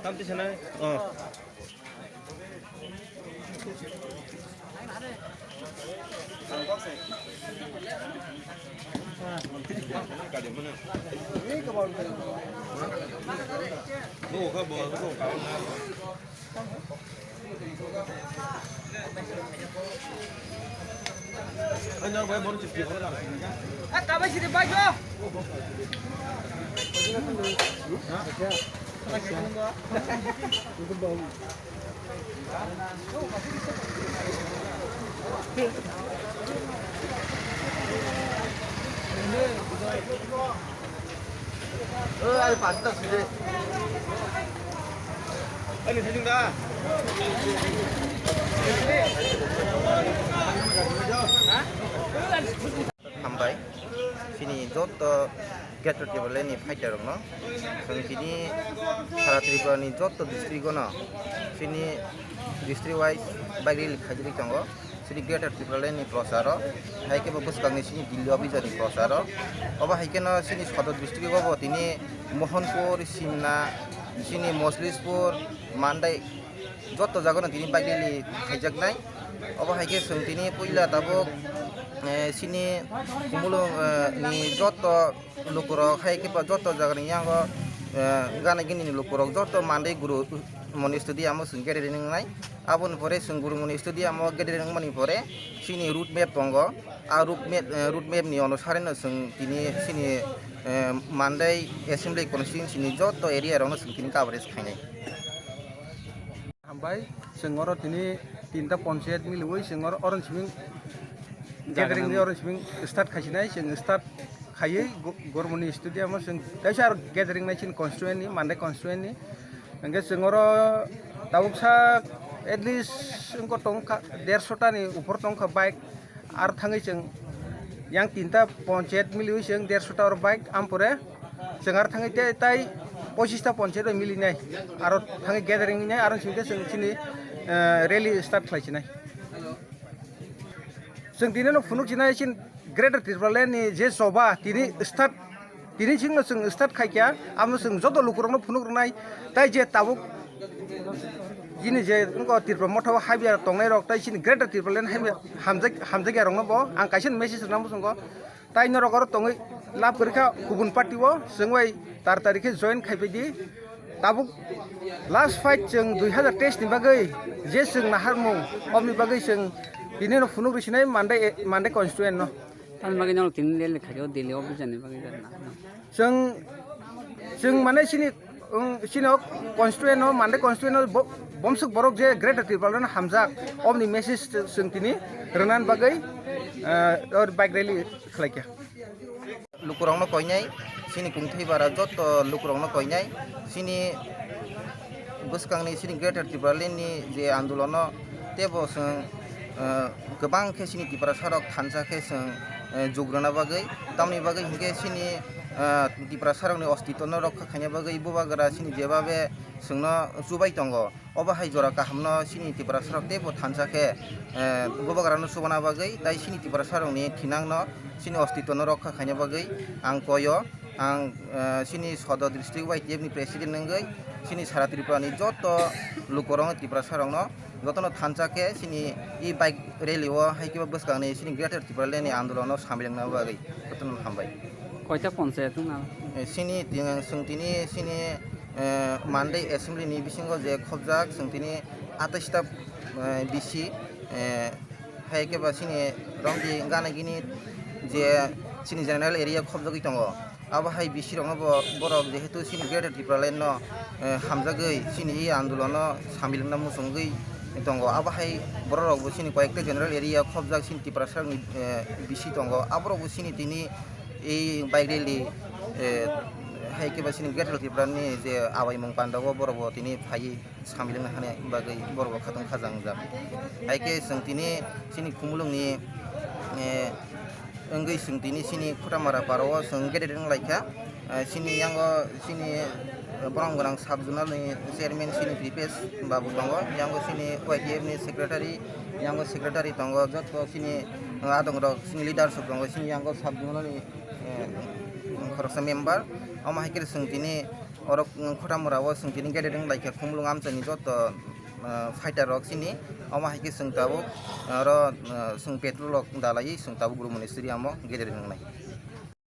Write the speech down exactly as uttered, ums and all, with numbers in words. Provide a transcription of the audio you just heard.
Tamti sanai. Oh. Hambai, chini joto Greater Tipraland ni fighter rokno, chwng tini sara Tripura ni joto district o no, chini district wise bike rally khaijagwi tongo. Chini Greater Tipraland ni procharo, hai khe bo bwskangni chini Delhi officer ni procharo. Obo hai kheno chini Sadar district o bo tini Mohanpur, Simna, chini Moslispur, Mandai, joto jagano tini bike rally khaijaknai. Obo hai khe chwng tini puila tabuk, eh, chini Khumulwng, eh, ni joto lukurok hai khe joto jagani yango, eh, gana gini ni lukurok joto Mandai guru moni stadium o chwng gathering wngnai. Aboni pore chwng guru moni stadium o gathering wngmani pore chini route map tongo. A route map, eh, route map ni onusareno chwng tini chini, eh, Mandai assembly constituency ni joto area rokno chwng tini coverage khainai. Hambai, chwng oro tini tinta ponchayat miliwi chwng oro, oroni simi gathering ni oroni simi start khaisinai, chwng start khaiwi go-, Gormoni stadium o chwng teisa aro gathering nai chini constituent ni, Mandai constituent ni. Hwnkhe chwng oro tabuksa at least wngkha tongkha dersho ta ni upor tongkha bike. Ar thangwi chwng yang tinta ponchayat miliwi chwng dersho ta oro bike, ampore chwng ar thangwi tei, tei pochista ponchayat bai milinai, aro thangwi gathering wngnai, aro chwng khe chwng chini, eh, rally start khlai sinai. Chwng tini no phunuk sinai chini Greater Tipraland ni je choba tini start Tini chwngno chwng start khaikha, amo chwng joto lukurokno phunuk rwnai, tai je tabuk chini je wngkha Tripura motha o habya rok tongnai rok, tai chini Greater Tipraland habya hamjak-, hamjakya rokno bo ang kaisa message rwna muchungo. Tai norok oro tongwi lab kwrwikha kubun party o, chwng bai tar tari khe join khaipai di. Tabuk last fight chwng dui hazar teis ni bagwi je chwng naharmung, oboni bagwi chwng tini no phunuk rwsinai Mandai, Mandai constituent no. Tamni bagwi norok tini rally khaio Delhi officer ni bagwi rwna. Chwng, chwng mane chini, um, chini o constituent o, Mandai constituent o bo-, bomsuk borok je Greater Tipraland no hamjak, oboni message chwng tini rwna bagwi, ah, or bike rally khlaikha. Lukurokno koinai, chini kungthai bara joto lukurokno koinai, chini bwskangni chini Greater Tipraland ni je andolono teibo chwng, eh, kwbang khe chini Tiprasa rok thansa khe chwng, eh, jugruna bagwi, tamoni bagwi hinkhe chini, eh, Tiprasa rokni ostitwno rokha khaina bagwi bubagra chini jebabe chwngno chubai tongo. Obo hai jora kahamno chini Tiprasa rok teibo thansa khe, eh, bubagrano chubana bagwi, tai chini Tiprasa rokni thinangno chini ostitwno rokha khaina bagwi ang koyo. Ang, eh, chini Sodor district Y T F ni president wngwi chini sara Tripura ni joto lukurokno, Tiprasa rokno jotono thansa khe chini e bike rally o hai khe bwskangni chini Greater Tipraland ni andolono samil wngna bagwi jotono hambai. Koita ponchayat wngna? Eh, chini, chwng tini chini, eh, Mandai assembly ni bisingo je khobjak chwng tini atais ta, eh, B C, eh, Hai khe ba chini Romdi gana gini je chini general area khobjagwi tongo. Abo hai B C rokno bo borok jehetu chini Greater Tipraland no, eh, hamjagwi chini e andolon no samil wngna muchungwi tongo. Abo hai borok rok bo chini koyekta general area khobjak chini Tiprasa ni, eh, B C tongo. Aborok bo chini tini e bike rally, eh, hai khe ba chini Greater Tipraland ni je abaimung panda o borok bo tini phaiwi samilwng hani bagwi borok bo khatong khajangjak. Hai khe chwng tini chini Khumulwngni, eh, wngwi chwng tini chini Khutamara parao chwng gathering wnglaikha. Eh, chini yango chini, eh, borom gwnang sub zonal ni chairman chini Kripesh babu tongo, yango chini Y T F ni secretary yango secretary tongo, joto chini, ah, adongrok, chini leadership tongo, chini yango sub zonal ni, eh, khoroksa member. Omo hai khe chwng tini oro, mm, Khotamura o chwng tini gathering lai kha, Khumulwng amchaini joto, ah, fighter rok chini. Omo hai khe chwng tabuk oro, ah, chwng petrol rok dalaiwi chwng tabuk Guru Moni Stadium o gathering wngnai.